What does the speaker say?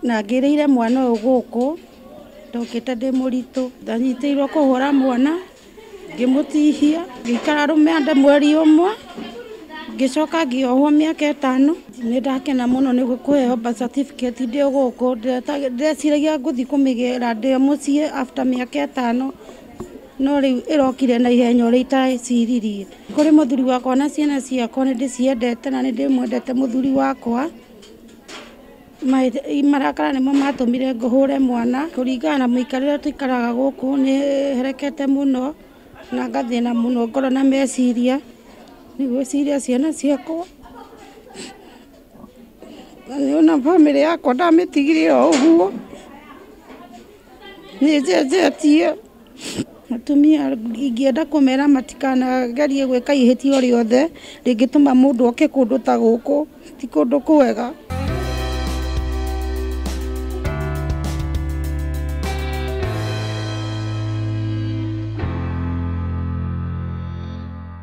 Na ngĩrĩire mwana ũyũ gũkũ, ndokĩte ndĩ mũritũ. Ndanyitĩirwo kũhũra mwana, ngĩmũtihia, ngĩikara rũmande mweri ũmwe, ngĩcoka ngĩohwo mĩaka 5. Nĩ ndakena mũno nĩ kũheo birth certificate ndĩ o gũkũ. Ndeciragia ngũthiĩ kũmĩgĩra ndĩ mũciĩ after mĩaka 5, no rĩu ĩrokire na ihenya ũrĩa iteciririe. Kũrĩ mũthuri wakwa na ciana ciakwa, nĩ ndĩciendete na nĩ ndĩmwendete mũthuri wakwa. Marakara nĩmo matũmire ngũhũre mwana. Kũringana na mũikarĩre tũikaraga gũkũ, nĩ herekete mũno na ngathĩna mũno ngoro na meciria, nĩ gwĩciria ciana ciakwa. Na nĩona bamĩrĩ yakwa ndamĩtigire o ũguo, nĩ njenjetie. Atumia ingĩenda kũmera matikanagerie gwĩka ihĩtia o rĩothe rĩngĩtũma mũndũ oke kũndũ ta gũkũ, ti kũndũ kwega.